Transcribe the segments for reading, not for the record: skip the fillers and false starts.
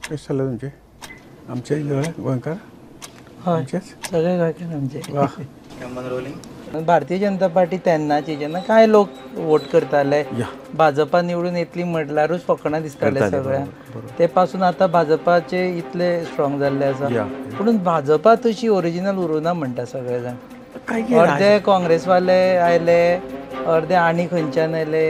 कशें चल्लां तुमचें? आमचे गोंयकार, हय सगळे गोंयकार आमचे. भारतीय जनता पार्टी तेन्नाची जेन्ना कांय लोक वोट करताले, भाजपा निवडून येतली म्हटल्यारूच फकाणां दिसताले सगळ्यांक, ते पासून आतां भाजपाचे इतले स्ट्रॉंग जाल्ले आसा. पूण भाजपा तशी ओरिजिनल उरूना म्हणटा सगळे जाण. अर्दे काँग्रेसवाले आयले, अर्दे आनी खंयच्यान आयले.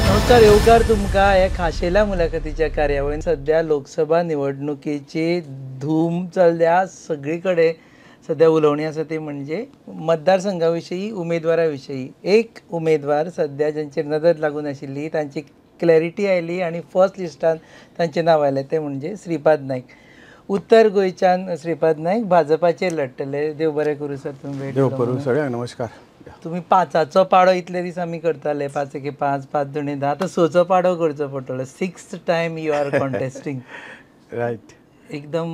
नमस्कार, येवकार तुमकां हे खाशेल्या मुलाखतीच्या कार्यावळीन. सद्या लोकसभा निवडणुकीची धूम चल्ल्या सगळी कडेन. सद्या उलोवणी आसा ती म्हणजे मतदारसंघा विशीं, उमेदवारा विशीं. एक उमेदवार सद्या जांचेर नदर लागून आशिल्ली, तांची क्लॅरिटी आयली आनी फर्स्ट लिस्टान तांचें नांव आयलें, तें म्हणजे श्रीपाद नायक. उत्तर गोंयच्यान श्रीपाद नायक भाजपाचेर लढटले. देव बरें करूं सर, तुमी वेळ देव करूं. सगळ्यांक नमस्कार. तुमी पांचाचो पाडो इतले दीस आमी करताले, 5 एके 5, 5 दुणे 10, आतां 6चो पाडो करचो पडटलो. 6th time you are contesting. Right, एकदम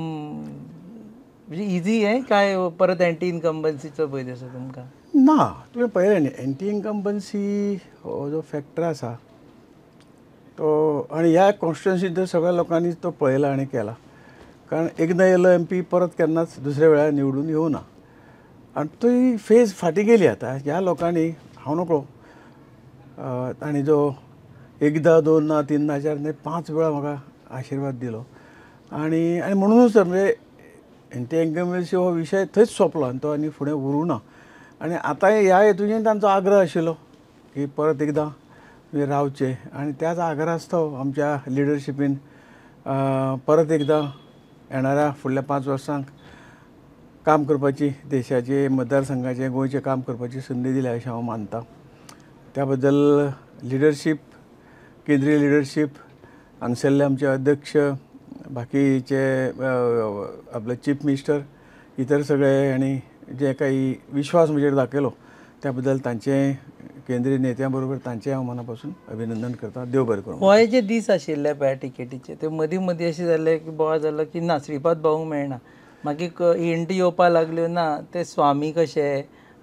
म्हणजे इजी आहे काय परत एंटी इनकम्बन्सीचो भंय आसा तुमकां? ना, तुवें पळयलें न्ही, एंटी इनकम्बन्सी हो जो फॅक्टर आसा तो, आनी ह्या कॉन्स्टिट्युएन्सीन तर सगळ्या लोकांनी तो पळयला आनी केला. कारण एकदां येयलो एम पी परत केन्नाच दुसऱ्या वेळार निवडून येवना आनी ती फेज फाटीं गेली. आतां ह्या लोकांनी हांव नकळो तांणी जो एकदां 2 ना 3 ना 4 ना 5 वेळा म्हाका आशिर्वाद दिलो आनी आनी म्हणुनूच म्हणजे एंटी इनकम्बन्सी हो विशय थंयच सोंपलो आनी तो आनी फुडें उरूं ना. आनी आतां ह्या हेतून तांचो आग्रह आशिल्लो की परत एकदां रावचें आनी त्याच आग्रहास्तव आमच्या लिडरशिपीन परत एकदां येणाऱ्या फुडल्या 5 वर्सांक काम करपाची, देशाचे, मतदारसंघाचें, गोंयचें काम करपाची संदी दिल्या अशें हांव मानता. त्या बद्दल लिडरशीप, केंद्रीय लिडरशीप, हांगसरले आमचे अध्यक्ष, बाकीचे आपले चीफ मिनिस्टर, इतर सगळे आनी जे काही विश्वास म्हजेर दाखयलो त्या बद्दल तांचे, केंद्रीय नेत्यां बरोबर तांचें हांव मना पासून अभिनंदन करता. देव बरें करूं. होय जे दीस आशिल्ले पळय टिकेटीचे, ते मदीं मदीं अशें जालें की बोवाळ जालो की ना श्रीपाद भाऊंक मेळना, मागीर हिंट येवपाक लागल्यो ना ते स्वामी कशे.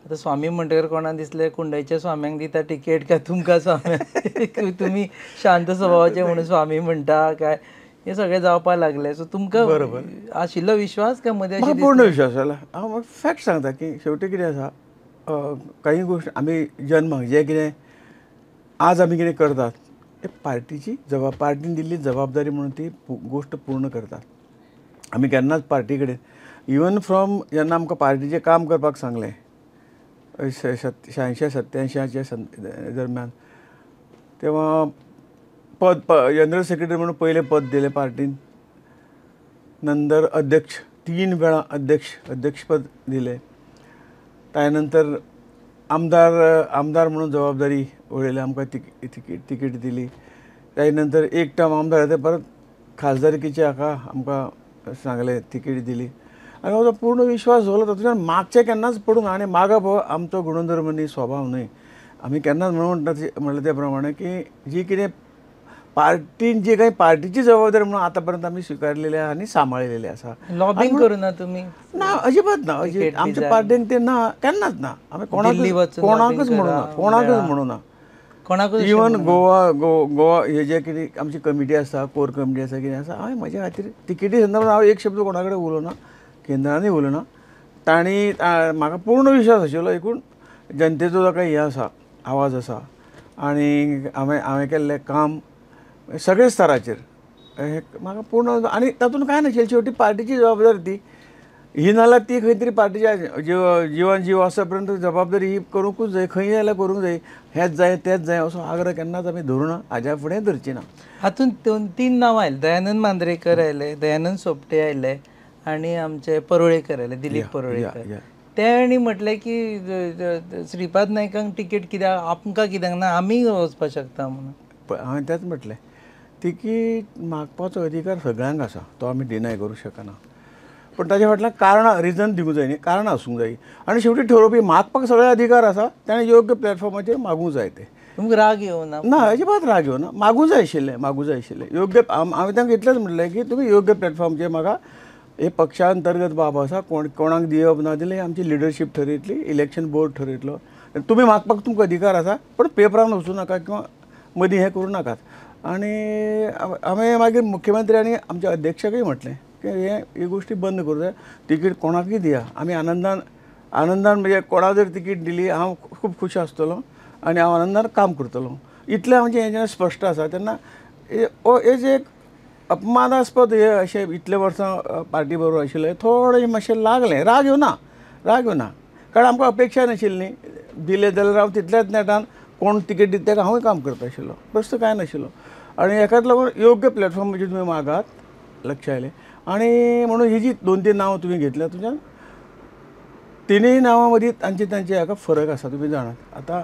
आतां स्वामी म्हणटकीर कोणाक दिसलें कुंडयच्या स्वाम्यांक दिता टिकेट काय तुमकां स्वाम्यांक, तुमी शांत स्वभावाचे म्हणून स्वामी म्हणटा काय, हें सगळें जावपाक लागलें. सो तुमकां बरोबर आशिल्लो विश्वास काय मदीं? पूर्ण विश्वास जाला. हांव फॅक्ट सांगता की शेवटी कितें आसा, काही गोश्ट आमी जन्माक जें कितें आज आमी कितें करतात ते पार्टीची पार्टीन दिल्ली जबाबदारी म्हणून ती गोश्ट पूर्ण करतात. आमी केन्नाच पार्टी कडेन इवन फ्रॉम जेन्ना आमकां पार्टीचें काम करपाक सांगलें 86 87 दरम्यान, तेव्हा पद जनरल सेक्रेटरी म्हणून पयलें पद दिलें पार्टीन, नंतर अध्यक्ष 3 वेळा अध्यक्षपद दिलें, त्यानंतर आमदार म्हणून जबाबदारी वळयली, आमकां तिकीट दिली. त्यानंतर एक टर्म आमदार जाता परत खासदारकीचे हाका आमकां सांगलें, तिकीट दिली. आनी हो पूर्ण विश्वास दवरलो तातूंतल्यान मागचें केन्नाच पडूंक ना. आनी मागप हो आमचो गुणधर्म न्ही, स्वभाव न्हय. आमी केन्नाच म्हणून म्हणटा म्हणलें त्या प्रमाणे की जी कितें पार्टीन जी काही पार्टीची जबाबदारी म्हणून आतां पर्यंत आमी स्विकारलेली आसा आनी सांबाळलेली आसा. लॉबिंग करूं ना तुमी? ना, अजिबात ना. आमच्या पार्टीन ते ना, केन्नाच ना. आमी कोणाकच म्हणूना, कोणाकच म्हणूना. इवन गोवा गोवा हे जे कितें आमची कमिटी आसा, कोर कमिटी आसा, कितें आसा, हांवें म्हज्या खातीर तिकेटी संदर्भात हांव एक शब्द कोणा कडेन उलोवना, केंद्रानूय उलोवना. तांणी म्हाका पूर्ण विश्वास आशिल्लो एकूण जनतेचो जो काही हें आसा, आवाज आसा आनी हांवें केल्लें काम सगळे स्तराचेर हे म्हाका पूर्ण. आनी तातूंत कांय नाशिल्लें, शेवटी पार्टीची जबाबदारी ती ही नाल्यार ती खंय तरी पार्टीच्या जिवान जीव आसा पर्यंत जबाबदारी ही करूंकूच जाय, खंय जाल्यार करूंक जाय, हेंच जाय तेंच जाय असो आग्रह केन्नाच आमी धरूं ना, हाज्या फुडें धरची ना. हातूंत 3 नांवां आयलीं, दयानंद मांद्रेकर आयले, दयानंद सोपटे आयले आनी आमचे परुळेकर आयले, दिलीप परुळेकर. ते आनी म्हटलें की श्रीपाद नायकांक तिकेट कित्याक, आमकां कित्याक ना, आमी वचपाक शकता म्हणून. हांवें तेंच म्हटलें, तिकीट मागपाचो अधिकार सगळ्यांक आसा, तो आमी डिनाय करूंक शकना. पूण ताजे फाटल्यान कारणां, रिजन दिवंक जाय न्ही, कारणां आसूंक जाय. आनी शेवटी ठरोवपी मागपाक सगळे अधिकार आसा, ताणें योग्य प्लॅटफॉर्माचेर मागूंक जाय. ते तुमकां राग येवना? ना, अजिबात राग येवना. मागूंक जाय आशिल्लें, मागूंक जाय आशिल्लें योग्य. हांवें तांकां इतलेंच म्हटलें की तुमी योग्य प्लॅटफॉर्मचेर म्हाका हे पक्षा अंतर्गत बाब आसा, कोण कोणाक दिवप ना दिलें आमची लिडरशीप ठरयतली, इलेक्शन बोर्ड ठरयतलो. तुमी मागपाक तुमकां अधिकार आसा, पण पेपरान वचूं नाका किंवा मदीं हें करूं नाकात. आनी हांवें मागीर मुख्यमंत्री आनी आमच्या अध्यक्षाकय म्हटलें की हे ही गोश्टी बंद करूं जाय, तिकीट कोणाकय दिया, आमी आनंदान आनंदान म्हणजे कोणा जर तिकीट दिली हांव खूब खूश आसतलो आनी हांव आनंदान काम करतलो. इतलें आमचें हें जेन्ना स्पश्ट आसा तेन्ना हें एक अपमानास्पद हे अशें इतले वर्सां पार्टी बरोबर आशिल्लें थोडें मातशें लागलें, राग येवना, राग येवना, कारण आमकां अपेक्षा नाशिल्ली. दिलें जाल्यार हांव तितल्याच नेटान कोण तिकीट दिता ताका हांवूय काम करता आशिल्लो, प्रस्न कांय नाशिल्लो. आनी हेकाच लागून योग्य प्लॅटफॉर्म म्हणजे तुमी मागात, लक्ष आयलें. आनी म्हणून ही जी 2-3 नांवां तुमी घेतल्या तुज्यान तिनूय नांवां मदीं तांचे तांचे हाका फरक आसा, तुमी जाणात. आतां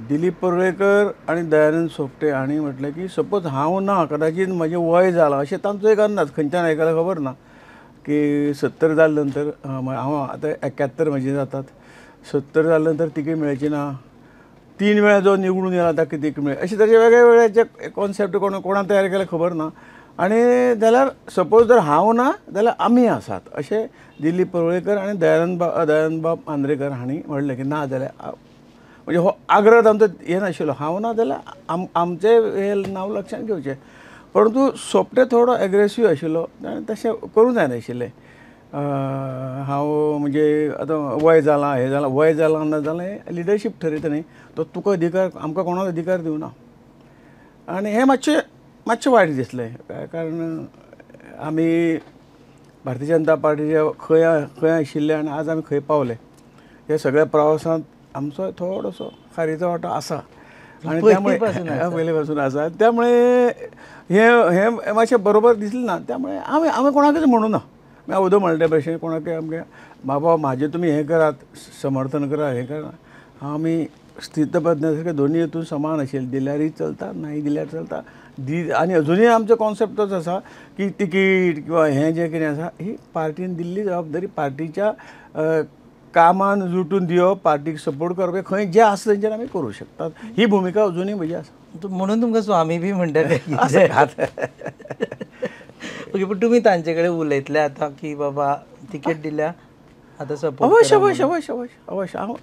दिलीप परुळेकर आनी दयानंद सोपटे हांणी म्हटलें की सपोज हांव ना, कदाचीत म्हजें वय जालां अशें तांचो एक अंदाज, खंयच्यान आयकला खबर ना की 70 जाले नंतर, हांव आतां 71 म्हजे जातात, 70 जाले नंतर तिकीट मेळची ना, 3 वेळा जो निवडून येयला ताका तिकीट मेळ्ळें, अशें तरेचे वेगळे वेगळे कॉन्सेप्ट कोण कोणाक तयार केले खबर ना. आनी जाल्यार सपोज जर हांव ना जाल्यार आमी आसात अशें दिलीप परुळेकर आनी दयानंदबाब मांद्रेकर हांणी म्हणलें की ना जाल्यार म्हणजे हो आग्रह तांचो हें नाशिल्लो, हांव ना जाल्यार आमचें हें नांव लक्षांत घेवचें. परंतु सोपटे थोडो एग्रेसीव आशिल्लो, ताणें तशें करूंक जायनाशिल्लें. हांव म्हणजे आतां वय जालां, हें जालां, वय जालां ना जालां हें लिडरशीप ठरयता न्ही, तो तुका अधिकार, आमकां कोणाक अधिकार दिवना. आनी हें मातशें मातशें वायट दिसलें, कारण आमी भारतीय जनता पार्टीचे खंय खंय आशिल्ले आनी आज आमी खंय पावले, ह्या सगळ्या प्रवासांत आमचो थोडोसो खारीचो वांटो आसा आनी त्यामुळे पयले पासून आसा, त्यामुळे हे हे मातशें बरोबर दिसलें ना. त्यामुळे हांवें हांवें कोणाकच म्हणूं ना, हांवें अदो म्हणले भशेन कोणाकय आमगे बाबा म्हाजें तुमी हें करात, समर्थन करात, हें करात, आमी स्थितप्रज्ञ सारके दोनूय हितून समान आशिल्ले, दिल्यारय चलता, नाही दिल्यार चलता. दी आनी अजुनूय आमचो कॉन्सेप्ट तोच आसा की तिकीट किंवा हें जें कितें आसा ही पार्टीन दिल्ली जबाबदारी पार्टीच्या कामान जुटून दिवप, पार्टीक सपोर्ट करप, खंय जें आसा तेंच्यान आमी करूं शकतात, ही भुमिका अजुनूय म्हजी आसा. म्हणून तुमकां स्वामी बी म्हणटात. ओके, पूण तुमी तांचे कडेन उलयतले आतां की बाबा तिकेट दिल्या आतां सपोर्ट? अवश्य अवश्य अवश्य अवश्य अवश्य हांव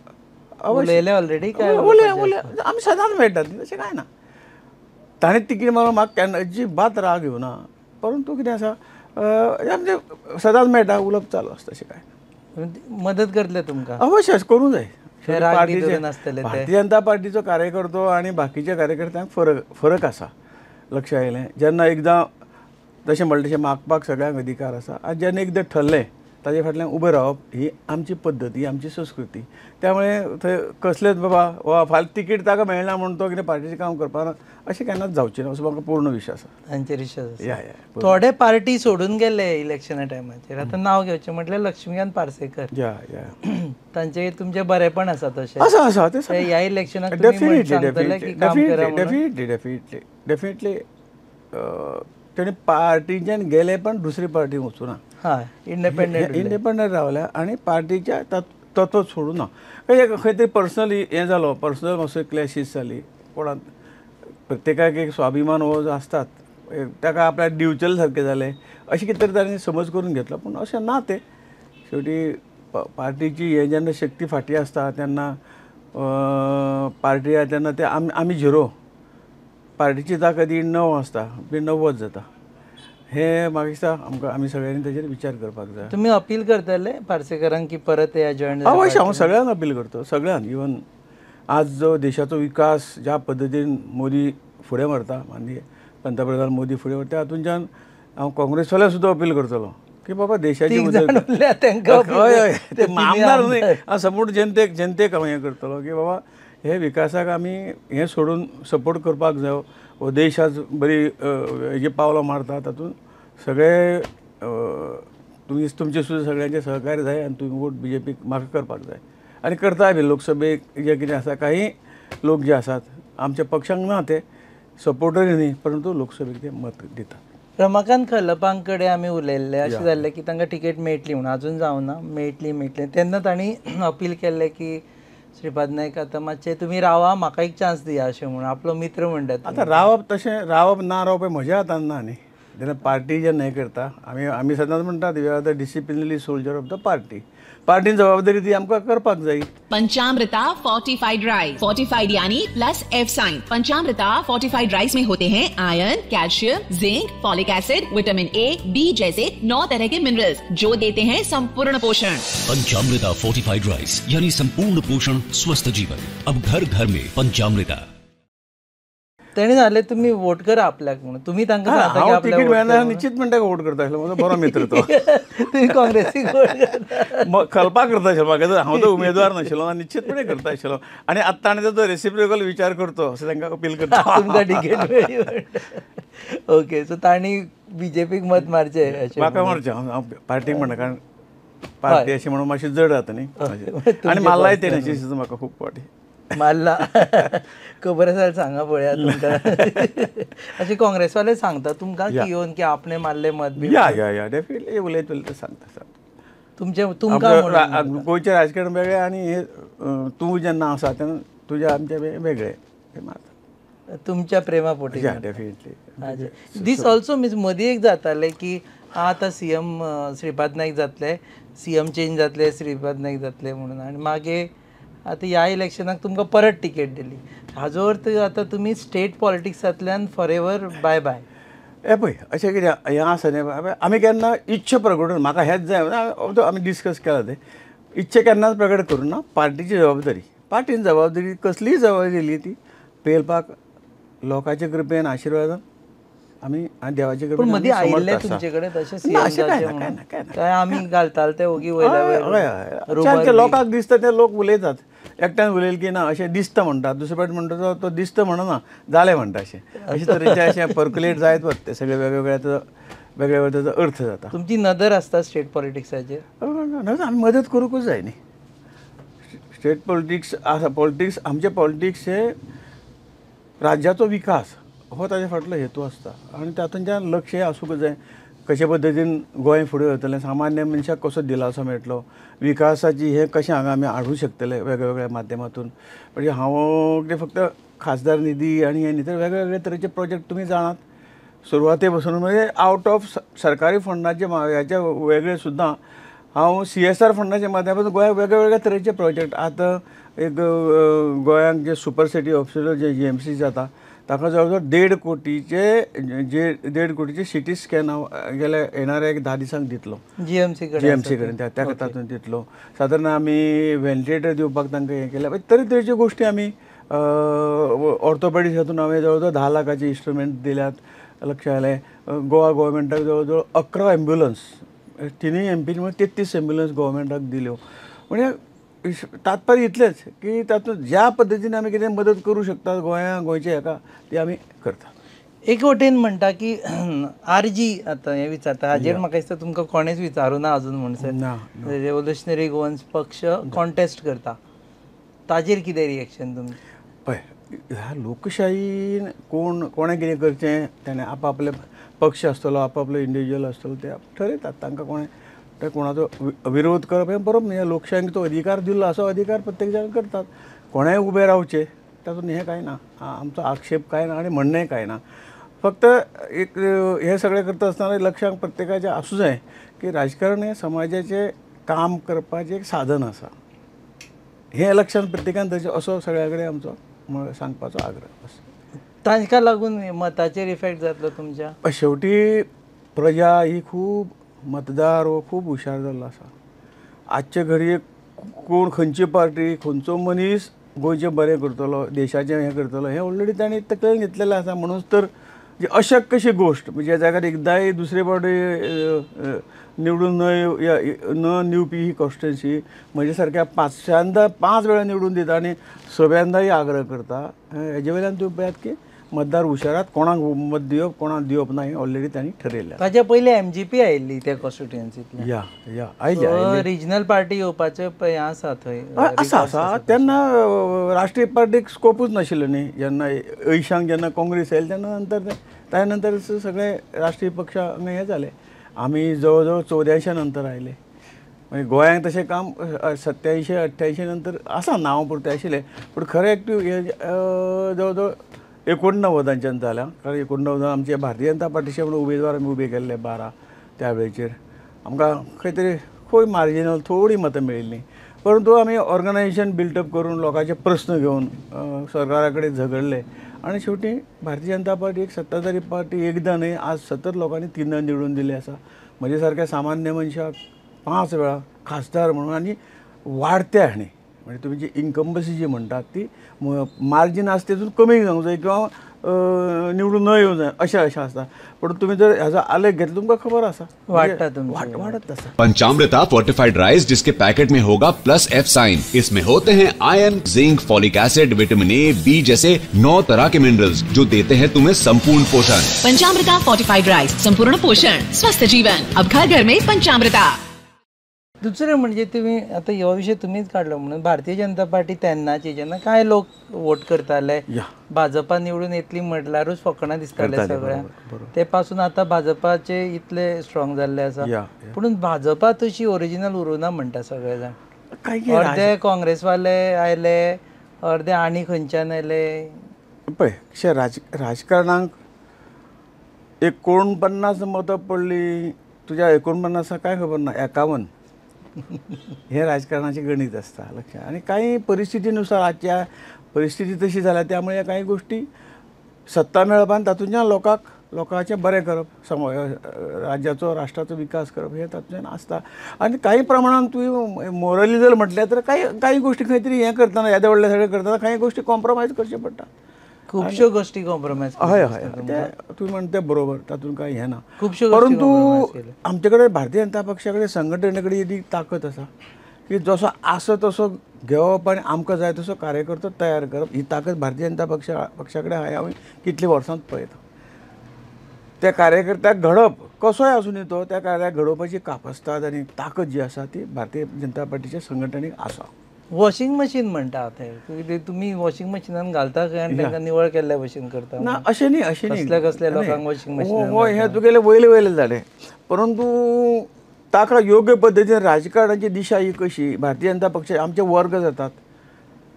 उलयलें ऑलरेडी, काय उलय उलय आमी सदांच मेळटात तशें कांय ना. ताणें तिकीट मारून म्हाका केन्ना अजिबात राग येवना, परंतु कितें आसा आमचें सदांच मेळटा, उलोवप चालू आसता, तशें कांय ना. मदत करतले तुमकां? अवश्य करूं जाय. भारतीय जनता पार्टीचो कार्यकर्तो आनी बाकीच्या कार्यकर्त्यांक फरक फरक आसा, लक्ष आयलें. जेन्ना एकदां तशें म्हणलें तशें मागपाक सगळ्यांक अधिकार आसा, आनी जेन्ना एकदां ठरलें ताजे फाटल्यान उबें रावप ही आमची पद्दत, ही आमची संस्कृती. त्यामुळे थंय कसलेच बाबा वा फाल्यां तिकीट ताका मेळना म्हूण तो कितें पार्टीचें काम करपाक ना अशें केन्नाच जावचें ना, असो म्हाका पूर्ण विश्वास आसा. तांचेर विश्वास आसा. या या थोडे पार्टी सोडून गेले इलेक्शना टायमाचेर, आतां नांव घेवचें म्हटल्यार लक्ष्मीकांत पार्सेकर, या या तांचे तुमचें बरेपण आसा तशें आसा आसा तें ह्या इलेक्शनाक डेफिनेटली डेफिनेटली डेफिनेटली डेफिनेटली तेणी पार्टीच्यान गेले पण दुसरी पार्टी वचूं ना, हय इंडिपेंडंट इंडिपेंडंट रावल्या आनी पार्टीच्या तत्व सोडूं ना. खंय तरी पर्सनली हें जालो, पर्सनल मातसो क्लॅशीस जाली, कोणाक प्रत्येकाक एक स्वाभिमान हो जो आसतात ताका आपल्याक दिवचल सारकें जालें अशें कितें तरी ताणें समज करून घेतलो, पूण अशें ना. तें शेवटी पार्टीची हें जेन्ना शक्ती फाटीं आसता तेन्ना पार्टी आसा तेन्ना ते आमी झिरो, पार्टीची ताकद ही 9 आसता, 90 जाता. हे म्हाका दिसता आमकां आमी सगळ्यांनी ताजेर विचार करपाक जाय. तुमी अपील करतले पार्सेकरांक की परत या जॉयन? अवश्य हांव सगळ्यांक अपील करता, सगळ्यांक. इवन आज जो देशाचो विकास ज्या पद्दतीन मोदी फुडें व्हरता, माननीय पंतप्रधान मोदी फुडें व्हरता, हातूंतल्यान हांव काँग्रेसवाल्याक सुद्दां अपील करतलो की बाबा देशाची हय हय ते आमदार न्हय, हांव संपूर्ण जनतेक जनतेक हांव हें करतलो की बाबा हे विकासाक आमी हें सोडून सपोर्ट करपाक जाय. हो देश आज बरी हेजी पावलां मारता तातूंत सगळे तुमी तुमचे सुद्दां सगळ्यांचे सहकार्य जाय आनी तुमी वोट बीजेपीक म्हाका करपाक जाय आनी करताय बी. लोकसभेक जे कितें आसा काही लोक जे आसात आमच्या पक्षांक ना ते सपोर्टरूय न्ही, परंतु लोकसभेक ते मत दितात. रमाकांत खलपां कडेन आमी उलयल्ले, अशें जाल्लें की तांकां तिकेट मेळटली म्हणून, अजून जावना, मेळटली मेळटली. तेन्ना तांणी अपील केल्लें की श्रीपाद नायक आतां मातशें तुमी रावा, म्हाका एक चान्स दिया अशें म्हणून. आपलो मित्र म्हणटात. आतां रावप तशें रावप ना रावप हें म्हज्या हातान ना न्ही, जेन्ना पार्टी जेन्ना हें करता आमी आमी सदांच म्हणटात we are the disciplinary soldier of the party. पार्टीन जबाबदारी ती आमकां करपाक जाय. पंचामृता फोर्टिफाइड राइस, फोर्टिफाइड यानी plus F sign. Panchamrita fortified rice में होते हैं iron, calcium, zinc, folic acid, vitamin A, B जैसे 9 तरह के मिनरल्स जो देते हैं संपूर्ण पोषण. पंचामृता फोर्टिफाइड राइस यानी संपूर्ण पोषण, स्वस्थ जीवन. अब घर घर में पंचामृता. तेणे सांगलें तुमी वोट करा आपल्याक म्हणून, तुमी तांकां सांगता की हांव तिकीट मेळना निश्चित म्हणटा वोट करता आसलो, म्हजो बरो मित्र तो. तुमी काँग्रेसीक वोट करता? खलपा करता आशिल्लो म्हाका, हांव तो उमेदवार नाशिल्लो, निश्चितपणे करता आशिल्लो. आनी आत्तां आनी ताचो रेसिप्रोकल विचार करचो अशें तांकां अपील करता. तुमकां तिकेट मेळ्ळी म्हणटा. ओके, सो तांणी बीजेपीक मत मारचें अशें? म्हाका मारचें, हांव पार्टीक म्हणटा, कारण पार्टी अशी म्हणून मातशी जड जाता न्ही. आनी मारलाय तेणें अशी म्हाका खूब फावटी मारला. खबर आसा जाल्यार सांगा पळया तुमकां. अशें काँग्रेसवाले सांगता तुमकां की येवन की आपणे मारले मत बी? या या या डेफिनेटली उलयत उलयत सांगता सांगता. तुमचें तुमकां गोंयचें राजकारण वेगळें आनी हे तूं जेन्ना आसा तेन्ना तुजें आमचें वेगळें तें मारता तुमच्या प्रेमा पोटी. डेफिनेटली. दीस ऑल्सो मीन्स मदीं एक जातालें की आतां सीएम श्रीपाद नायक जातले, सीएम चेंज जातले, श्रीपाद नायक जातले म्हणून, आनी मागीर आतां ह्या इलेक्शनाक तुमकां परत टिकेट दिली. हाजो अर्थ आतां तुमी स्टेट पॉलिटिक्सांतल्यान फॉर एवर बाय बाय. हे पळय अशें कितें हें आसा न्ही, आमी केन्ना इच्छा प्रकट, म्हाका हेंच जाय आमी डिस्कस केलां तें, इच्छा केन्नाच प्रकट करूं ना. पार्टीची जबाबदारी, पार्टीन जबाबदारी कसलीय जबाबदारी दिली ती पेलपाक लोकांच्या कृपेन आशिर्वादान आमी आनी देवाचे कृपेन. मदीं आयिल्लें तुमचे कडेन तशें काय आमी घालताले ते ओगी वयल्या लोकांक दिसता ते लोक उलयतात, एकट्यान उलयल की ना अशें दिसता म्हणटा, दुसरे फावट म्हणटा तो दिसता म्हणना जालें म्हणटा, अशें अशे तरेचे अशें पर्क्युलेट जायत वता ते सगळे वेगवेगळ्या वेगळ्या ताचो अर्थ जाता. तुमची नदर आसता स्टेट पॉलिटिक्साचेर? आमी मदत करूंकूच जाय न्ही. स्टेट पॉलिटिक्स आसा, पॉलिटिक्स आमचें पॉलिटिक्स हे राज्याचो विकास हो ताजे फाटलो हेतू आसता आनी तातूंतल्यान लक्ष आसूंक जाय कशे पद्दतीन गोंय फुडें वतलें, सामान्य मनशाक कसो दिलासो मेळटलो, विकासाची हें कशें हांगा आमी हाडूंक शकतले वेगवेगळ्या माध्यमांतून. म्हणजे हांव कितें फक्त खासदार निधी आनी हें न्ही, तर वेगवेगळे तरेचे प्रोजेक्ट तुमी जाणात सुरवाते पसून, म्हणजे आवट ऑफ सरकारी फंडाचे ह्याच्या वेगळे सुद्दां हांव CSR फंडाच्या माध्यमांतून गोंयाक वेगवेगळ्या तरेचे प्रोजेक्ट. आतां एक गोंयांक जे सुपर सिटी हॉस्पिटल जे GMC जाता ताका जवळ जवळ 1.5 कोटीचे जे 1.5 कोटीचे सिटी स्कॅन हांव गेल्या येणाऱ्या एक 10 दिसांक दितलो GMC कडेन, त्या तातूंत दितलो. सादारण आमी व्हेंटिलेटर दिवपाक तांकां हें केलें, तरेतरेच्यो गोश्टी आमी ऑर्थोपेडिक्स हातून हांवें जवळ जवळ 10 लाखाचे इन्स्ट्रुमेंट दिल्यात. लक्ष आयलें गोवा गोवोरमेंटाक जवळ जवळ 11 एम्ब्युलन्स, तिनूय एमपीन म्हणून 33 एम्ब्युलन्स गोवोरमेंटाक दिल्यो. म्हणजे तात्पर्य इतलेंच की तातूंत ज्या पद्दतीन आमी कितें मदत करूं शकता गोंया गोंयच्या हेका ती आमी करता. एक वटेन म्हणटा की RG आतां हें विचारता, हाजेर म्हाका दिसता तुमकां कोणेच विचारूं ना अजून म्हणसर. रेव्होल्युशनरी गोवन्स पक्ष कॉन्टेस्ट करता, ताजेर कितें रिएक्शन तुमचें? पळय ह्या लोकशाहीन कोण कोणें कितें करचें तेणें आपआपले पक्ष आसतलो, आपआपलो इंडिविज्युअल आसतलो, ते ठरयतात. तांकां कोणें ते कोणाचो विरोध करप हें बरोबर न्ही. लोकशायेक तो अधिकार दिल्लो आसा, अधिकार प्रत्येक जाण करतात. कोणेंय उबें रावचें तातूंत हें कांय ना, आमचो आक्षेप कांय ना आनी म्हणणेंय कांय ना. फक्त एक हें सगळें करता आसतना लक्षांत प्रत्येकाचें आसूं जाय की राजकारण हें समाजाचें काम करपाचें एक साधन आसा, हें लक्षांत प्रत्येकान दवरचें असो सगळ्या कडेन आमचो सांगपाचो आग्रह आसा. तांकां लागून मताचेर इफेक्ट जातलो तुमच्या? शेवटी प्रजा ही खूब, मतदार हो खूब हुशार जाल्लो आसा. आजचे घडयेक कोण खंयची पार्टी खंयचो मनीस गोंयचें बरें करतलो, देशाचें हें करतलो हें ऑलरेडी तांणी तकलेन घेतलेलें आसा. म्हणूनच तर जी अशक्य अशी गोश्ट म्हणजे जाग्यार एकदांय दुसरे फावटी निवडून न दिवपी ही कॉन्स्टिट्युएन्सी म्हजे सारक्या 5 वेळा निवडून दिता आनी सगळ्यांदाय आग्रह करता. हेजे वयल्यान तुमी पळयात की मतदार हुशारात, कोणाक मत दिवप कोणाक दिवप ना हें ऑलरेडी तांणी ठरयलें. ताच्या पयलीं MGP आयिल्ली त्या कॉन्स्टिट्युएन्सींतल्यान. या या आयली रिजनल पार्टी येवपाचें हें आसा थंय आसा आसा. तेन्ना राष्ट्रीय पार्टीक स्कोपूच नाशिल्लो न्ही. जेन्ना 80 जेन्ना काँग्रेस आयली तेन्ना नंतर त्या नंतर सगळे राष्ट्रीय पक्ष हांगा हें जाले. आमी जवळ जवळ 84 नंतर आयले. मागीर गोंयांत तशें काम 87 88 नंतर आसा नांव पुरतें आशिल्लें, पूण खरें एक्टिव हें जवळ जवळ 89च्यान जाल्या कारण 89 आमचे भारतीय जनता पार्टीचे म्हणून उमेदवार आमी उबे केल्ले 12 त्या वेळेचेर आमकां खंय तरी खूब मार्जिनल थोडी मतां मेळिल्लीं परंतु आमी ऑर्गनायझेशन बिल्टअप करून लोकांचे प्रस्न घेवन सरकारा कडेन झगडले आनी शेवटी भारतीय जनता पार्टी एक सत्ताधारी पार्टी एकदां न्हय आज सतत लोकांनी तिनदां निवडून दिल्ली आसा. म्हजे सारक्या सामान्य मनशाक 5 वेळा खासदार म्हणून आनी वाडत्या हाणें म्हणजे तुमी जी इन्कम्बसी जी म्हणटात ती मार्जीन आसा तेतून कमी जावंक जाय किंवा निवडून न येवंक जाय अशें अशें आसता. पूण तुमी जर हेजो आलेख घेतलो तुमकां खबर आसा वाडटा वाडत आसा. पंचामृता फोर्टिफाइड राइस जिसके पैकेट में होगा +F sign, इसमें होते हैं iron, zinc, folic acid, vitamin A, B जैसे 9 तरह के मिनरल्स जो देते हैं तुम्हें संपूर्ण पोषण. पंचामृता फोर्टिफाइड राइस, संपूर्ण पोषण, स्वस्थ जीवन, अब घर घर में पंचामृता. दुसरें म्हणजे तुमी आतां हो विशय तुमीच काडलो म्हणून भारतीय जनता पार्टी तेन्नाची जेन्ना कांय लोक वोट करताले भाजपा निवडून येतली म्हटल्यारूच फकाणां दिसताले सगळ्यांक, ते पासून आतां भाजपाचे इतले स्ट्रॉंग जाल्ले आसा. पूण भाजपा तशी ओरिजिनल उरूना म्हणटा सगळे जाण, अर्दे काँग्रेसवाले आयले अर्दे आनी खंयच्यान आयले. पळय अशें राजकारणाक 49 मतां पडली तुज्या 49 कांय खबर ना 51 हे राजकारणाचें गणीत आसता लक्षात. आनी कांय परिस्थितीनुसार आजच्या परिस्थिती तशी जाल्या त्यामुळे कांय गोश्टी सत्ता मेळप आनी तातूंतल्यान लोकांक लोकांचें बरें करप, राज्याचो राष्ट्राचो विकास करप हें तातूंतल्यान आसता. आनी कांय प्रमाणान तुवें मोरली जर म्हटलें तर कांय कांय गोश्टी खंय तरी हें करतना येदे व्हडलें सगळें करतना कांय गोश्टी कॉम्प्रोमायज करच्यो पडटा. खुबश्यो गोश्टी कॉम्प्रोमायज. हय हय तें तुमी म्हणटा तें बरोबर, तातूंत कांय हें ना. खुबश्यो, परंतु आमचे कडेन भारतीय जनता पक्षा कडेन संघटने कडेन इतली ताकद आसा की जसो आसा तसो घेवप आनी आमकां जाय तसो कार्यकर्तो तयार करप ही ताकद भारतीय जनता पक्षा कडेन आहा. हांवें कितलीं वर्सां पळयता त्या कार्यकर्त्याक घडप कसोय आसूं तो त्या कार्याक घडोवपाची कापस्ताद आनी ताकद जी आसा ती भारतीय जनता पार्टीच्या संघटनेक आसा. वॉशिंग मशीन म्हणटा ते तुमी वॉशिंग मशिनान घालता खंय आनी तांकां निवळ केल्ल्या भशेन करता. ना अशें न्ही, अशें न्ही. कसले कसले लोकांक वॉशिंग मशीन हय हें तुगेलें वयलें वयलें जालें, परंतु ताका योग्य पद्दतीन राजकारणाची दिशा ही कशी भारतीय जनता पक्ष आमचे वर्ग जातात,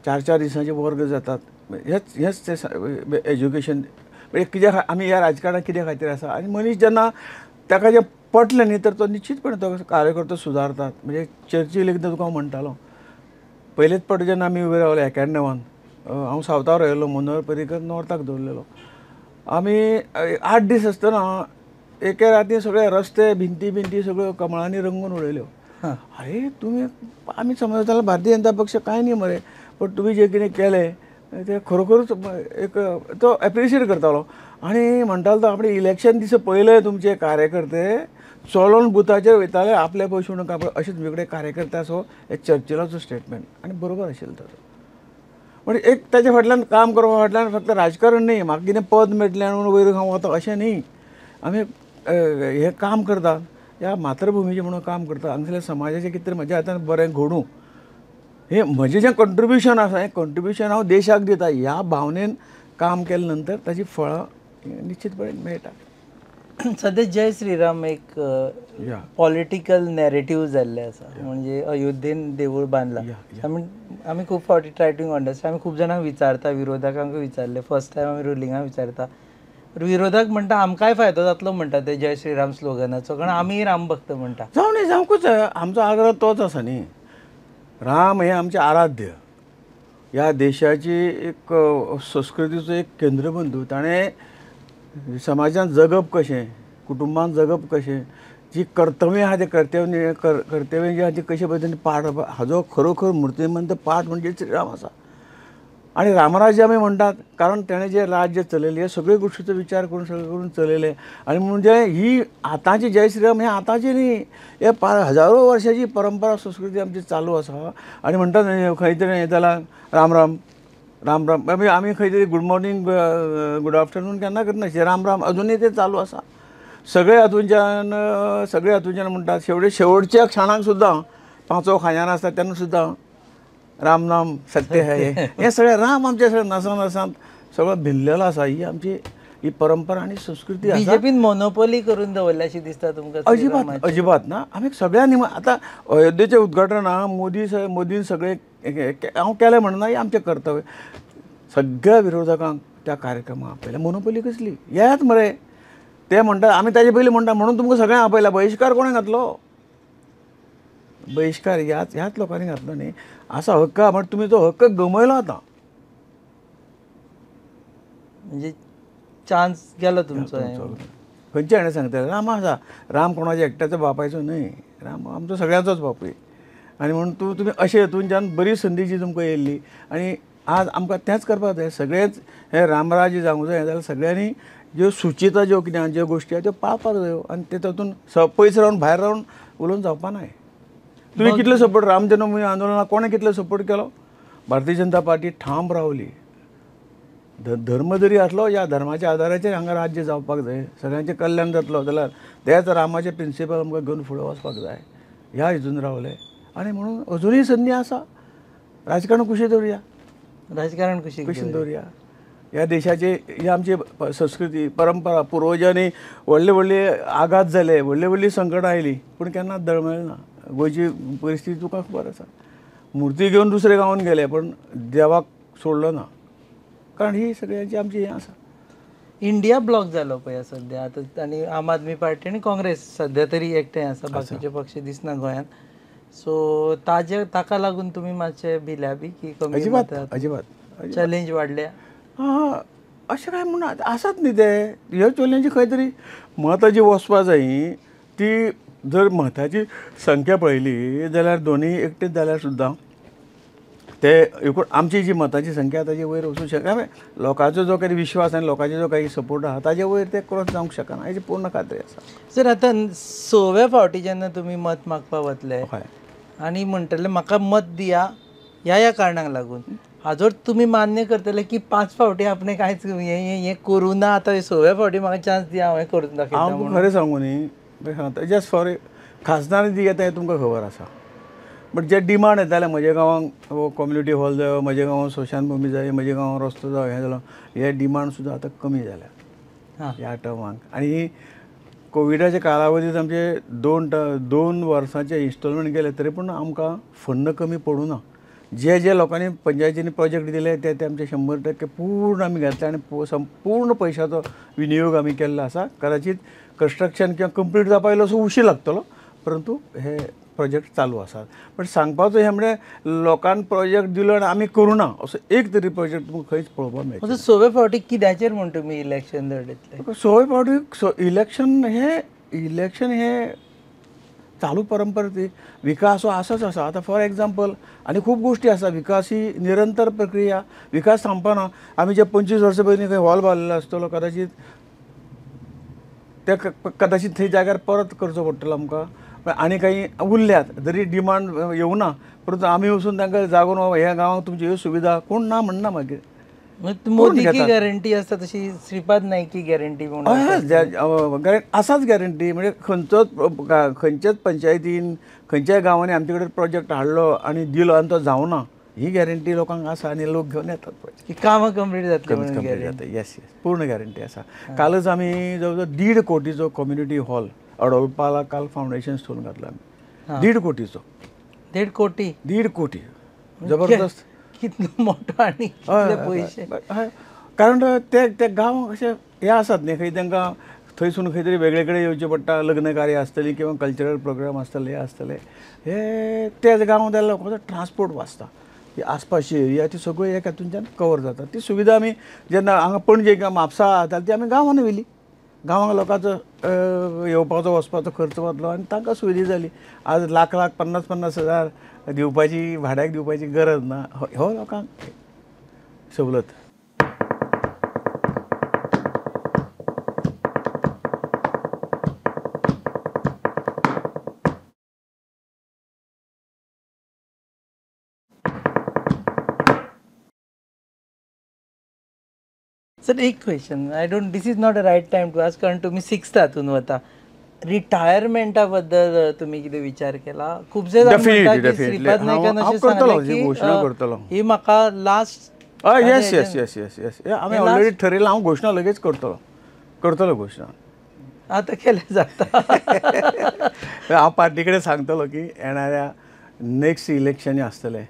4-4 दिसांचे वर्ग जातात, हेच हेच ते एज्युकेशन म्हणजे कित्याक आमी ह्या राजकारणाक कित्या खातीर आसा आनी मनीस जेन्ना ताका जें पटलें न्ही तर तो निश्चितपणे तो कार्यकर्तो सुदारतात. म्हणजे चर्चील एकदां तुका हांव म्हणटालो, पयलेच फावट जेन्ना आमी उबे रावले 91 हांव सावथार रावलो, मनोहर पर्रीकर नॉर्थाक दवरलेलो. आमी 8 दीस आसतना एके राती सगळे रस्ते भिंती भिंती सगळ्यो कमळांनी रंगून उडयल्यो. अरे तुमी आमी समजताले भारतीय जनता पक्ष कांय न्ही मरे, पण तुमी जें कितें केलें तें खरोखरूच एक तो एप्रिशिएट करतालो आनी म्हणटालो तो आपणें इलेक्शन दीस पयले तुमचे कार्यकर्ते चलोन बुथाचेर वयताले आपले पयशे म्हणून कापड अशें तुमचे कडेन कार्यकर्ते आसो हे चर्चिलाचो स्टेटमेंट आनी बरोबर आशिल्लो ताजो. म्हणजे एक ताच्या फाटल्यान काम करपा फाटल्यान फक्त राजकारण न्ही, म्हाका कितें पद मेळटलें म्हणून वयर हांव वता अशें न्ही. आमी हें काम करतात ह्या मातृभुमीचें म्हणून काम करता, हांगासरल्या समाजाचें कितें तरी म्हज्या हातान बरें घडूं हें म्हजें जें कंट्रिब्युशन आसा हें कंट्रिब्युशन हांव देशाक दिता ह्या भावनेन काम केले नंतर ताची फळां निश्चितपणे मेळटा. सद्या जय श्रीराम एक पॉलिटिकल नॅरेटीव जाल्लें आसा, म्हणजे अयोध्येन देवूळ बांदलां. आमी खूब फावटी ट्राय टू अंडरस्टँड, आमी खूब जाणांक विचारता, विरोधकांक विचारलें, फर्स्ट टायम आमी रुलिंगाक विचारता, विरोधक म्हणटा आमकांय फायदो जातलो म्हणटा ते जय श्रीराम स्लोगनाचो, कारण आमी राम भक्त म्हणटा. जावं न्ही, जावंकूच जाय, आमचो आग्रह तोच आसा न्ही. राम हे आमचे आराध्य, ह्या देशाची एक संस्कृतीचो एक केंद्रबिंदू. ताणें समाजान जगप कशें, कुटुंबान जगप कशें, जी कर्तव्य आहा ते कर्तव्य कर्तव्य जी आहा ती कशे पद्दतीन पाठ हाजो खरोखर मूर्तिमंत पाठ म्हणजे श्रीराम आसा. आनी रामराज्य आमी म्हणटात कारण तेणें जें राज्य चलयलें हे सगळे गोश्टीचो विचार करून सगळें करून चलयलें. आनी म्हणजे ही आतांची जय श्रीराम हें आतांची न्ही, हे हजारो वर्सांची परंपरा संस्कृती आमची चालू आसा. आनी म्हणटात न्ही खंय तरी हें जालां राम राम राम राम, आमी आमी खंय तरी गूड मॉर्निंग गूड आफ्टरनून केन्ना करनाशिल्लें, राम राम अजुनूय तें चालू आसा. सगळे हातूंतल्यान म्हणटात शेवटे शेवटच्या क्षणाक सुद्दां पांचवो खांजान आसता तेन्ना सुद्दां राम नाम सत्य है हें सगळें राम आमच्या सगळें नसां नसांत सगळो भिल्लेलो आसा. ही आमची ही परंपरा आनी संस्कृती आसा. बीजेपीन मोनोपोली करून दवरल्या अशी दिसता तुमकां? अजिबात अजिबात ना. आमी सगळ्यांनी आतां अयोध्येचें उद्घाटन आहा, मोदीन सगळें हांव केलें म्हणना, हें आमचें कर्तव्य. सगळ्या विरोधकांक त्या कार्यक्रमाक आपयला. मोनोपोली कसली येयात मरे ते म्हणटात आमी ताजे पयलीं म्हणटा म्हणून तुमकां सगळ्यांक आपयला. बहिश्कार कोणें घातलो? बहिश्कार ह्याच ह्याच लोकांनी घातलो न्ही. आसा हक्क म्हण तुमी तो हक्क गमयलो आतां, म्हणजे चान्स गेलो तुमचो. खंयचे हाणें सांगतलें राम आसा, राम कोणाच्या एकट्याचो बापायचो न्हय, राम आमचो सगळ्यांचोच बापूय. आनी म्हणून तूं तुमी अशें हितूनच्यान बरी संदी जी तुमकां येयल्ली आनी आज आमकां तेंच करपाक जाय. सगळेंच हें रामराज्य जावंक जाय जाल्यार सगळ्यांनी ज्यो सुचिता ज्यो कितें ज्यो गोश्टी आसा त्यो पाळपाक जायो आनी ते तातूंत पयस रावन भायर रावन उलोवन जावपा नाय. तुमी कितलो सपोर्ट राम जन्मभूमी आंदोलनाक कोणें कितलो सपोर्ट केलो? भारतीय जनता पार्टी ठाम रावली. धर्म जरी आसलो ह्या धर्माच्या आदाराचेर हांगा राज्य जावपाक जाय, सगळ्यांचें कल्याण जातलो जाल्यार तेच रामाचे प्रिंसिपल आमकां घेवन फुडें वचपाक जाय ह्या हितून रावले. आनी म्हणून अजुनूय संदी आसा. राजकारण कुशीक दवरुया, राजकारण कुशीक दवरुया. ह्या देशाची ही आमची संस्कृती परंपरा पुर्वजांनी व्हडले व्हडले आघात जाले, व्हडली व्हडली संकटां आयलीं पूण केन्नाच दळमेळना. गोंयची परिस्थिती तुका खबर आसा. मुर्ती घेवन दुसऱ्या गांवान गेले पण देवाक सोडलो ना, कारण ही सगळ्यांची आमची हें आसा. इंडिया ब्लॉक जालो पळय सद्या आतां, आनी आम आदमी पार्टी आनी काँग्रेस सद्या तरी एकठांय आसा, बाकीचे पक्ष दिसना गोंयांत. सो ताजे ताका लागून तुमी मातशे भिल्या बी की कमी? अजिबात अजिबात. चॅलेंज वाडल्या? हां अशें कांय म्हणून आसात न्ही ते ह्यो चॅलेंजी खंय तरी मतां जी वचपा जाय ती जर मताची संख्या पळयली जाल्यार दोनूय एकटेच जाल्यार सुद्दां ते एकूण आमची जी मताची संख्या ताजे वयर वचूंक शकना. लोकांचो जो काही विश्वास आनी लोकांचो जो काही सपोर्ट आसा ताजे वयर ते क्रॉस जावंक शकना हेची पूर्ण खात्री आसा. सर आतां सव्या फावटी जेन्ना तुमी मत मागपाक वतले आनी म्हणटले म्हाका मत दिया ह्या ह्या कारणाक लागून, हाजोर तुमी मान्य करतले की 5 फावटी आपणें कांयच हें हें करूं ना, आतां सव्या फावटी म्हाका चान्स दिया हांव हें करून दाखयता? हांव खरें सांगू न्ही, जस्ट फॉर खासदार जी येता हें तुमकां खबर आसा, बट जे डिमांड येताले म्हज्या गांवांक कम्युनिटी हॉल जायो, म्हज्या गांवांत स्मशानभुमी जाय, म्हज्या गांवांत रस्तो जावो, हें जालो, हे डिमांड सुद्दां आतां कमी जाल्या ह्या टर्माक. आनी कोविडाच्या कालावधीत आमचे दोन वर्सांचे इन्स्टॉलमेंट गेले तरी पूण आमकां फंड कमी पडूं ना. जे जे लोकांनी पंचायतींनी प्रोजेक्ट दिले ते ते आमचे 100% पूर्ण आमी घेतले आनी संपूर्ण पयशाचो विनियोग आमी केल्लो आसा. कदाचित कन्स्ट्रक्शन किंवा कंप्लीट जावपा इल्लो असो उशीर लागतलो, परंतु हे प्रोजेक्ट चालू आसात. पण सांगपाचो हें म्हणजे लोकांक प्रोजेक्ट दिलो आनी आमी करूं ना असो एक तरी प्रोजेक्ट तुमकां खंयच पळोवपाक मेळटा. सवे फावटी कित्याचेर म्हूण तुमी इलेक्शन लढयतले? सवे फावटी इलेक्शन हें इलेक्शन हें चालू परंपरा ती विकास हो आसाच आसा. आतां फॉर एग्जाम्पल आनी खूब गोश्टी आसा, विकास ही निरंतर प्रक्रिया, विकास थांबपाना. आमी जे 25 वर्सां पयलीं खंय हॉल बांदलेलो आसतलो कदाचित ते कदाचित थंय जाग्यार परत करचो पडटलो आमकां. आनी काही उरल्यात जरी डिमांड येवना परंतु आमी वचून तांकां जागोवन ह्या गांवांत तुमची ह्यो सुविधा कोण ना म्हणना मागीर. मोदी की गॅरंटी आसता तशी श्रीपाद नायक की गॅरंटी म्हणून आसाच गॅरंटी. म्हणजे खंयचोच खंयच्याच पंचायतीन खंयच्याय गांवांनी आमचे कडेन प्रोजेक्ट हाडलो आनी दिलो आनी तो जावना ही गॅरंटी लोकांक आसा आनी लोक घेवन येतात पळय. कामां कंप्लीट जातली? कंप्लीट जाता, येस येस, पूर्ण गॅरंटी आसा. कालच आमी जवळ जवळ 1.5 कोटीचो कम्युनिटी हॉल अडोलपाला काल फावंडेशन स्टोन घातला आमी. 1.5 कोटीचो. 1.5 कोटी? 1.5 कोटी, जबरदस्त. कितलो मोठो आनी कितले पयशे. कारण ते ते गांव अशे हे आसात न्ही, खंय तांकां थंयसून खंय तरी वेगळे कडेन येवचें पडटा, लग्न कार्य आसतली किंवा कल्चरल प्रोग्राम आसतले, हे आसतले, हे त्याच गांवांत जाल्यार लोकांचो ट्रान्सपोर्ट वाचता. ही आसपासची एरिया ती सगळी एक हातूंतल्यान कवर जाता. ती सुविधा आमी जेन्ना हांगा पणजे किंवा म्हापसा जाता ती आमी गांवांत व्हेली. गांवांक लोकांचो येवपाचो वचपाचो खर्च वाचलो आनी तांकां सुविधा जाली. आज लाख लाख 50-50 हजार दिवपाची भाड्याक दिवपाची गरज ना, हो लोकांक सवलत. सर एक question, I don't, this is not a right time to ask कारण तुमी 6th हातून वता. रिटायरमेंटा बद्दल तुमी कितें विचार केला? खुबशे जाण म्हणटा की श्रीपाद नायकान अशें सांगलें की ही म्हाका last. Yes yes yes yes yes, आमी ऑलरेडी ठरयलां. हांव घोशणा लगेच करतलो, करतलो घोशणा. आतां केलें जाता. हांव पार्टी कडेन सांगतलो की येणाऱ्या नेक्स्ट इलेक्शन आसतलें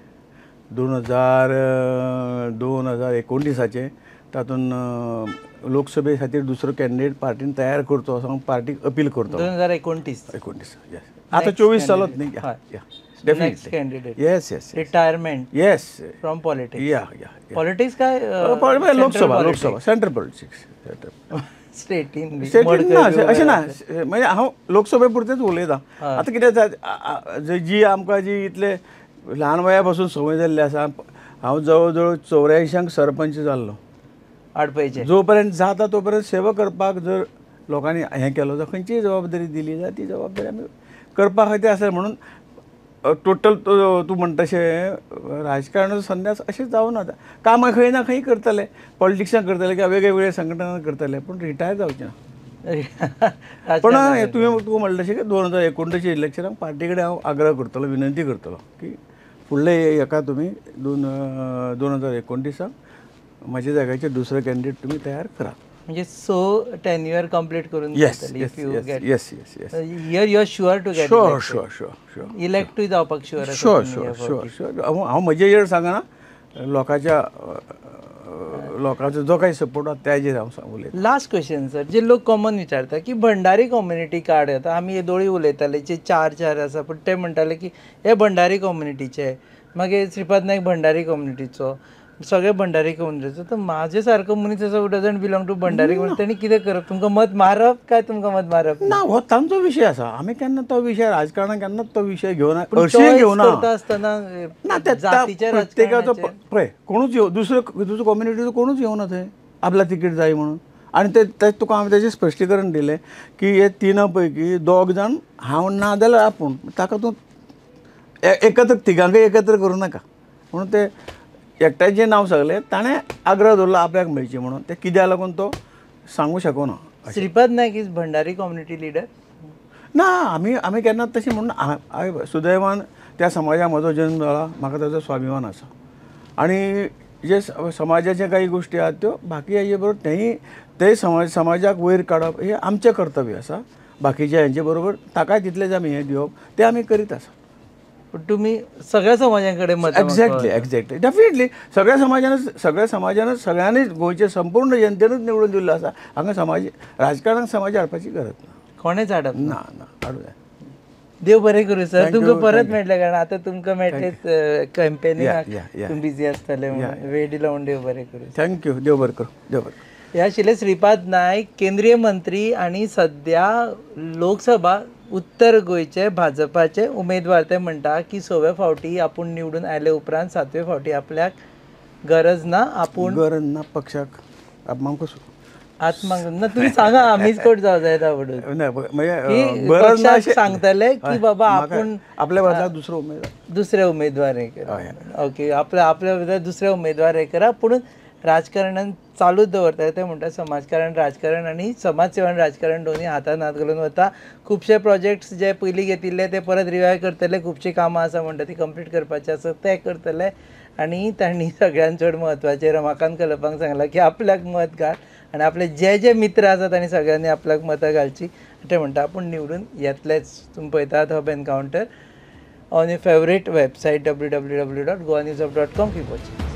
2019 2019 तातूंत लोकसभे खातीर दुसरो कॅन्डिडेट पार्टीन तयार करचो असो हांव पार्टीक अपील करतो. 2029 19 येस, आतां 24 चलत न्ही. Next candidate. Yes yes. Retirement. Yes. From politics. Yeah yeah. Politics काय Lok Sabha, Lok Sabha central politics, state state ना अशें ना, म्हणजे हांव लोकसभे पुरतेच उलयतां. आतां कितें जाता, जी आमकां जी इतले ल्हान वया पासून संवय जाल्ली आसा, हांव जवळ जवळ 84 सरपंच जाल्लो आडपयचे, जो पर्यंत जाता तो पर्यंत सेवा करपाक जर लोकांनी हें केलो जाल्यार खंयचीय जबाबदारी दिली जाल्यार ती जबाबदारी आमी करपा खातीर आसा. म्हणून टोटल तूं म्हणटा तशें राजकारणाचो संन्यास अशें जावना. कामां खंय ना खंय करतले, पॉलिटिक्सान करतले किंवा वेगळे संघटना करतले, पूण रिटायर जावचें ना. पूण तुवें तुका म्हणलें तशें की 2019 इलेक्शनाक पार्टी कडेन हांव आग्रह करतलो, विनंती करतलो की फुडले हेका तुमी 2029 म्हज्या जाग्याचेर दुसरो कॅन्डिडेट तुमी तयार करा. म्हणजे सो 10 year complete करून. Yes yes yes yes. Here you are sure to get sure sure sure sure इलेक्टूय जावपाक sure. Sure sure sure sure. हांव म्हजे हेर सांगना, लोकांच्या लोकांचो जो काही सपोर्ट आसा त्याचेर हांव उलयतां. लास्ट क्वेश्चन सर, जे लोक कॉमन विचारता की भंडारी कम्युनिटी कार्ड येता, आमी येदोळी उलयताले जे 4-4 आसा, पूण ते म्हणटाले की हे भंडारी कम्युनिटीचे, मागीर श्रीपाद नायक भंडारी कम्युनिटीचो, सगळे भंडारी कम्युनिटीचो, तर म्हाजे सारको मनीस आसा who doesn't belong to Bhandari community, तेणी कितें करप? तुमकां मत मारप काय तुमकां मत मारप ना? हो तांचो विशय आसा. आमी केन्ना तो विशय राजकारणान केन्नाच तो विशय घेवना, हरशीं घेवना करता आसतना ना. त्या प्रत्येकाचो पळय कोणूच येव दुसरो दुसरो कम्युनिटीचो कोणूच येवना थंय आपल्या तिकीट जाय म्हणून. आनी ते तुका हांवें तेजें स्पश्टीकरण दिलें की हे तिनां पैकी 2 जाण हांव ना जाल्यार आपूण, ताका तूं एकत्र तिगांकय एकत्र करूं नाका म्हणून ते एकट्याचें नांव सांगलें, ताणें आग्रह दवरलो आपल्याक मेळचें म्हणून, तें कित्याक लागून तो सांगूंक शकना. Shripad Naik is Bhandari community leader ना. आमी आमी केन्नाच तशें म्हणून, सुदैवान त्या समाजान म्हजो जल्म जाला, म्हाका ताजो स्वाभिमान आसा. आनी जे समाजाचे काही गोश्टी आहात त्यो बाकी हेजे बरोबर तेंय ते समाजाक वयर काडप हें आमचें कर्तव्य आसा. बाकीच्या हेंचे बरोबर ताकाय तितलेंच आमी हें दिवप तें आमी करीत आसा. तुम्ही सगळ्या समाजांकडे मत एक्झॅक्टली एक्झॅक्टली डेफिनेटली सगळ्या समाजानच, सगळ्या समाजानच, सगळ्यांनीच गोंयचे संपूर्ण जनतेनूच निवडून दिल्लो आसा. हांगा समाज राजकारणाक समाज हाडपाची गरज ना, कोणेच हाडप ना ना हाडूं जाय. देव बरें करूं सर, तुमकां परत मेळटलें, कारण आतां तुमकां मेळटलेच कॅम्पेनिंगाक, तुमी बिजी आसतले म्हणून वेळ दिलो म्हूण देव बरें करूं. Thank you, देव बरें करूं, देव बरें करूं. हे आशिल्ले श्रीपाद नायक, केंद्रीय मंत्री आनी सद्या लोकसभा उत्तर गोंयचे भाजपाचे उमेदवार. ते म्हणटा की 6वे फावटी आपूण निवडून आयले उपरांत 7वे फावटी आपल्याक गरज ना, आपूण गरज ना पक्षाक आत्माक ना. तुमी सांगा आमीच कोट जावं जायता म्हणून म्हणजे सांगतले की बाबा आपूण आपल्या बदला दुसरो उमेदवार, दुसरे उमेदवार हे करा, ओके आपल्या आपल्या बदला दुसरे उमेदवार हे करा, पूण राजकारणान चालूच दवरता. ते म्हणटा समाजकारण राजकारण आनी समाजसेवा आनी राजकारण दोनूय हातान हात घालून वता. खुबशे प्रोजेक्ट्स जे पयलीं घेतिल्ले ते परत रिवायव करतले, खुबशीं कामां आसा म्हणटा ती कंप्लीट करपाची आसा ते करतले. आनी तांणी सगळ्यान चड म्हत्वाचें रमाकांत खलपांक सांगलां की आपल्याक मत घाल आनी आपले जे जे मित्र आसा तांणी सगळ्यांनी आपल्याक मतां घालची. ते म्हणटा आपूण निवडून येतलेच. तुमी पळयतात Hub Encounter on your favourite website www.goanewshub.com. Keep watching.